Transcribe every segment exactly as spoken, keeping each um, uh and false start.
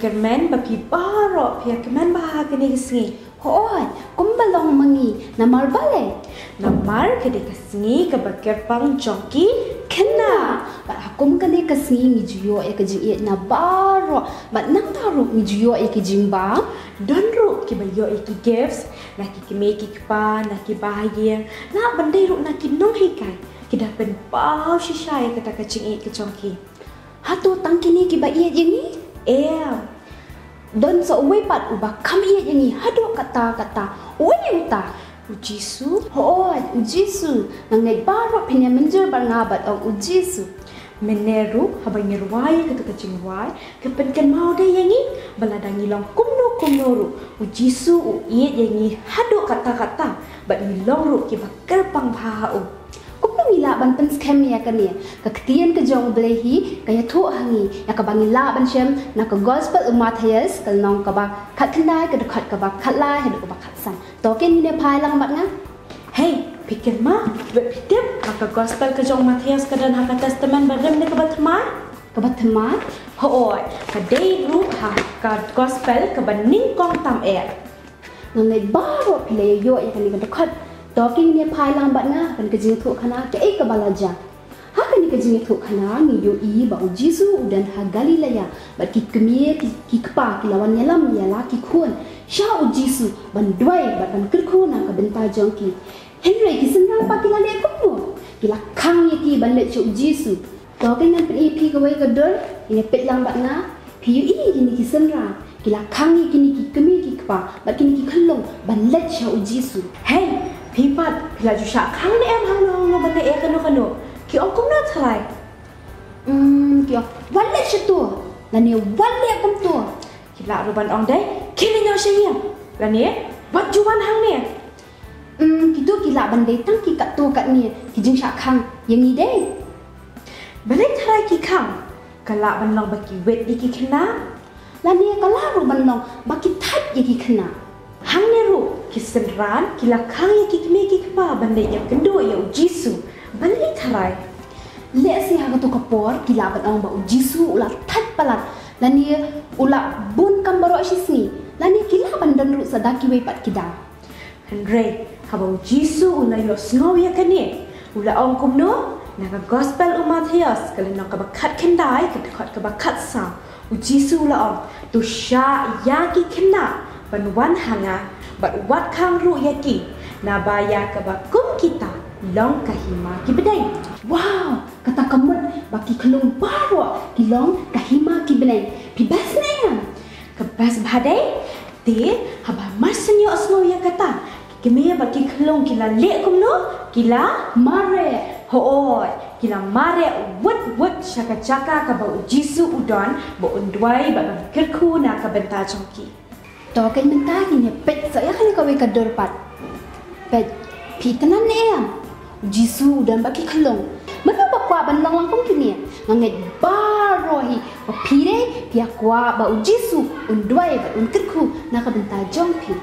Kyrmen ba phi baroh phi ïa kmen bha ha kane ka sngi. Hooid, kumba long ma ngi, namar balei? Namar ka dei ka sngi kaba kyrpang jong ki khynnah. Bad ha kum kane ka sngi ngi ju ïoh ïa ka jingïeit na baroh. Bad nangta ruh ngi ju ïoh ïa ki jingbam. Don ruh kiba ïoh ïa ki gifts na ki kmie ki kpa, na ki bahaïing, na ban dei ruh na ki nonghikai. Ki da pynpaw shisha ïa kata ka jingïeit ka jong ki. Hato tang kine kiba ïeit ïa ngi? Em. Don sa uwei pat uba kham ïeit ïa ngi haduh katta katta. Uei uta? U Jisu. Hooid, u Jisu. Nga ngeit baroh phin ïa mynjur bad nga bad ong u Jisu. Mynne ruh haba ngi rwai ïa kata ka jingrwai, ka pynkynmaw dei ïa ngi ba lada ngi long kumno kumno ruh, u Jisu u ïeit ïa ngi haduh katta katta, bad ngi long ruh kiba kyrpang bha ha u. Kumno ngi lah ban pynskhem ïa kane? Ka ktien ka jong u Blei hi ka ïathuh ha ngi ïa kaba ngi lah ban shem na ka Gospel u Mathaios, ka lynnong kaba khatkhyndai, ka dkhot kaba khatlai haduh kaba khatsan. To kin ngin ïa phai lang bad nga. Hei, phi kynmaw, wei phi tip ba ka Gospel ka jong u Mathaios ka don ha ka Testament Barim ne kaba thymmai? Kaba thymmai? Hooid, ka dei ruh ha ka Gospel kaba nyngkong tam eh. Nga ngeit baroh phi la ïoh ïa kane ka dkhot. To kin ngin ïa phai lang bad nga ban ka jingïathuhkhana kaei kaba la jia. Ha kane ka jingïathuhkhana ngi ïohi ba u Jisu u don ha Galilea bad ki kmie ki, ki kpa ki la wan ïalam ïa la ki khun sha u Jisu ban duwai bad ban kyrkhu na ka bynta jong ki. Hynrei ki synran pat ki la leh kumno? Ki la khang ïa ki ban leit sha u Jisu. To kin ngan pyni phi kawei ka dur, ïa peit lang bad nga. Phi ïohi kine ki synran ki la khang ïa kine ki kmie ki kpa bad kine ki khyllung ban leit sha u Jisu. Hei, phi pat phi la ju shah khang ne em hangno hangno ban leit ïa kano kano? Ki ong kumno tharai? Hmm, ki ong, wat leit shato lane wat leit kumto. Ki lah ruh ban ong dei, khie leit noh sha ïing lane wat ju wan hangne. Hmm, kito ki lah ban dei tang ki katto katne ki jingshah khang ïa ngi dei. Balei tharai ki khang? Ka lah ban long ba ki wit ïa ki khynnah. Lane ka lah ruh ban long ba ki thait ïa ki khynnah. Hangne ruh ki synran ki la khang ïa ki kmie ki kpa ban leit ïakynduh ïa u Jisu. Balei tharai? Lehse ha kato ka por ki lah ban ong ba u Jisu u la thait palat lane u la bun kam baroh shisngi lane ki lah ban don ruh sa da kiwei pat ki daw. Hynrei haba u Jisu u la ïohsngew ïa kane, u la ong kumno? Na ka Gospel u Mathaios, ka lynnong kaba khatkhyndai, ka dkhot kaba khatsaw, u Jisu u la ong, to shah ïa ki khynnah ban wan ha nga bad wat khang ruh ïa ki, naba ïa kaba kum kita long ka hima ki bneng. Wow, kata ka mut ba ki khyllung baroh ki long ka hima ki bneng. Phi best ne em? Ka best bha dei. Te haba mar shen ïohsngew ïa kata, ki kmie bad ki khyllung ki la leh kumno? Ki la mareh. Hooid, ki la mareh wut wut sha ka jaka kaba u Jisu u don ba un duwai bad ban kyrkhu na ka bynta jong ki. To keiñ mynta ngin ïa peit sa ïa kane kawei ka dur pat. Peit, phi tip ne em? U Jisu u don bad ki khyllung. Mano ba kwah ban long lang kum kine? Nga ngeit baroh hi ba phi dei phi ïa kwah ba u Jisu un duwai bad un kyrkhu na ka bynta jong phi.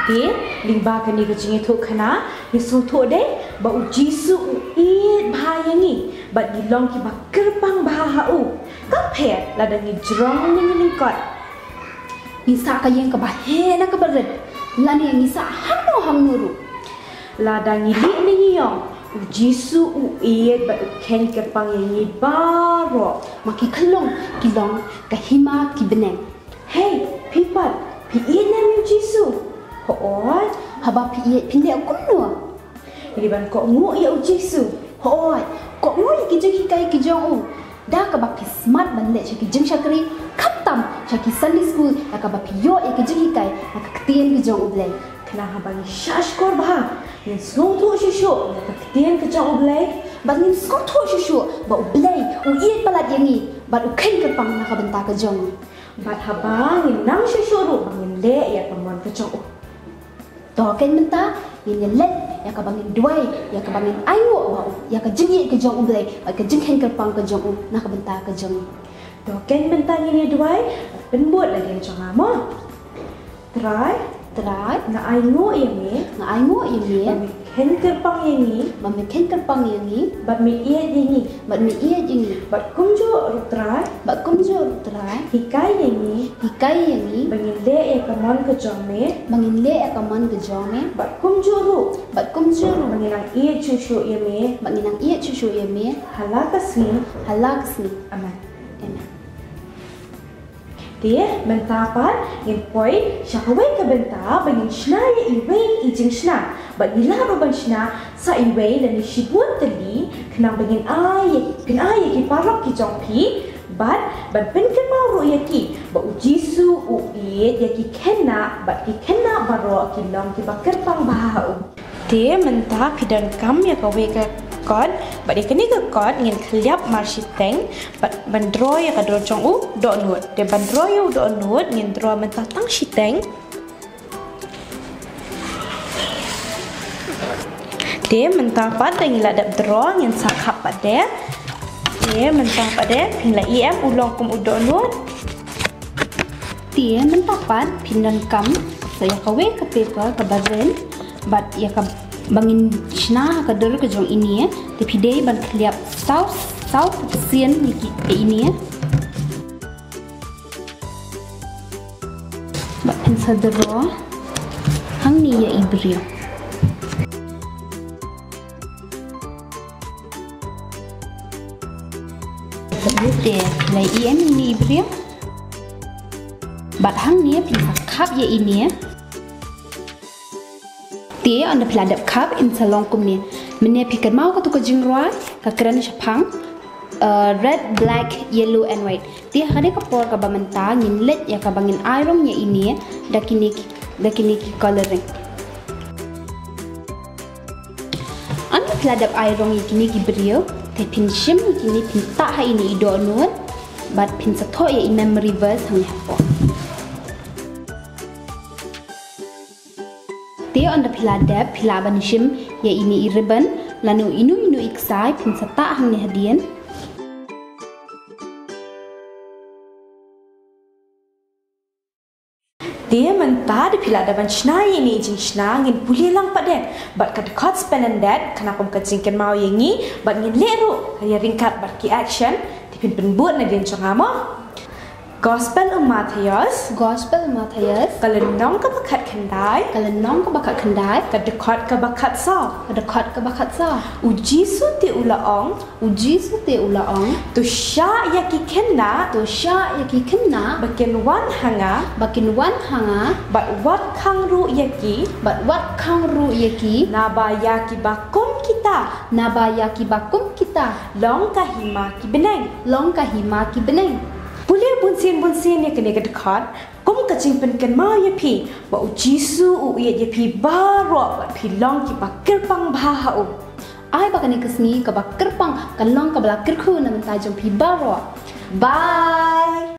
Te lyngba kane ka jingïathuhkhana ngi sngewthuh dei ba u Jisu u ïeit bha ïa ngi bad ngi long kiba kyrpang bha ha u. Ka pher lada ngi jrong ne ngi lyngkot, ngi sah ka ïing kaba heh na kaba rit, lane ngi sah hangno hangno ruh, lada ngi lih ne ngi ïong, u Jisu u ïeit bad u kheiñ kyrpang ïa ngi baroh. Ma ki khyllung ki long ka hima ki bneng. Hei, phi pat phi ïeit ne em ïa u Jisu? Hooid. Haba phi ïeit phin leh kumno? Ngi dei ban kohnguh ïa u Jisu. Hooid, kohnguh ïa ki jinghikai ki jong u. Da kaba phi smat ban leh sha ki jingshakri, khamtam sha ki Sunday school, da kaba phi ïoh ïa ki jinghikai na ka ktien ka jong u Blei. Khnang haba ngi shahshkor bha, ngin sngewthuh shuh shuh ïa ka ktien ka jong u Blei. Bad ngin sngewthuh shuh shuh ba u Blei u ïeit palat ïa ngi bad u kheiñ kyrpang na ka bynta ka jong ngi. Bad haba ngin nang shuh shuh ruh ba ngin leh ïa ka mon ka jong u. To keiñ mynta ngin ïa leit ïa kaba ngin duwai, ïa kaba ngin ainguh ba u, ïa ka jingïeit ka jong u Blei bad ka jingkheiñ kyrpang ka jong u na ka bynta ka jong ngi. To keiñ mynta ngin ïa duwai. Pynbud lade jong nga mo. Trai, Trai, nga ainguh ïa me, nga ainguh ïa me ba me kheiñ kyrpang ïa ngi, ba me kheiñ kyrpang ïa ngi, bad me ïeit ïa ngi, bad me ïeit ïa ngi, bad kumjuh ruh Trai, bad kumjuh ruh Trai, hikai ïa ngi, hikai ïa ngi, ba ngin leh ïa ka mon ka jong me, ba ngin leh ïa ka mon ka jong me, bad kumjuh ruh, bad kumjuh ruh, ba ngin nang ïeit shuh shuh ïa me, ba ngin nang ïeit shuh shuh ïa me, ha la ka sngi, ha la ka sngi. Amen. Amen. Te mynta pat ngin poi sha kawei ka bynta ba ngin shna ïa iwei i jingshna. Bad ngi lah ruh ban shna sa iwei lane shibun tylli, khnang ba ngin ai ïa, phin ai ïa ki paralok ki jong phi, bad ban pynkynmaw ruh ïa ki ba U Jisu u ïeit ïa ki khynnah, bad ki khynnah baroh ki long kiba kyrpang bha ha u. Te mynta phi donkam ïa kawei ka kot, bad ïa kane ka kot ngin khylliap mar shiteng, bad ban draw ïa ka dur jong u dohnud. Te ban draw ïa u dohnud ngin draw mynta tang shiteng. Te mynta pat da ngi la dep draw ngin sa khap pat de. Te mynta pat de phin la ïohi em u long kum u dohnud. Te mynta pat phin donkam sa ïa kawei ka paper kaba ren, bad ïa kaba ngin shna ha ka dur ka jong ine, te phi dei ban khylliap saw, saw ktien ïa ki, ïa ine. Bad phin sa draw hangne ïa i briew. Te phi la ïohi em ine i briew. Bad hangne phin sa khap ïa ine. Te ynda phi la dep khap yn sa long kumne. Mynne phi kynmaw kato ka jingrwai ka kren shaphang, uh, red, black, yellow and white. Te ha kane ka por kaba mynta ngin leit ïa kaba ngin ai rong ïa ine da kine ki, da kine ki colouring. Ynda phi la dep ai rong ïa kine ki briew, te phin shim ïa kine, phin tah ha ine i dohnud, bad phin sa thoh ïa i memory verse hangne hapoh. Te ynda phi la dep, phi lah ban shim ïa ine i ribbon lane ino ino i ksai, phin sa tah hangne hadien. Te mynta da phi la dep ban shna ïa ine i jingshna, ngin pule lang pat de bad ka dkhot Spell and Date, kane kum ka jingkynmaw ïa ngi, bad ngin leh ruh ïa ryngkat bad ki action. Te phin pynbud nadien jong nga mo. Gospel u Mathaios. Gospel u Mathaios. Ka lynnong kaba khatkhyndai. Ka lynnong kaba khatkhyndai. Ka dkhot kaba khatsaw. Ka dkhot kaba khatsaw. U Jisu te u la ong. U Jisu te u la ong. To shah ïa ki khynnah. To shah ïa ki khynnah. Ba kin wan ha nga. Ba kin wan ha nga. Bad wat khang ruh ïa ki. Bad wat khang ruh ïa ki. Naba ïa kiba kum kita. Naba ïa kiba kum kita. Long ka hima ki bneng. Long ka hima ki bneng. Pule bunsien bunsien ïa kane ka dkhot kum ka jingpynkynmaw ïa phi ba U Jisu u ïeit ïa phi baroh, bad phi long kiba kyrpang bha ha u. Ai ba kane ka sngi kaba kyrpang kan long kaba la kyrkhu na bynta jong phi baroh. Bye.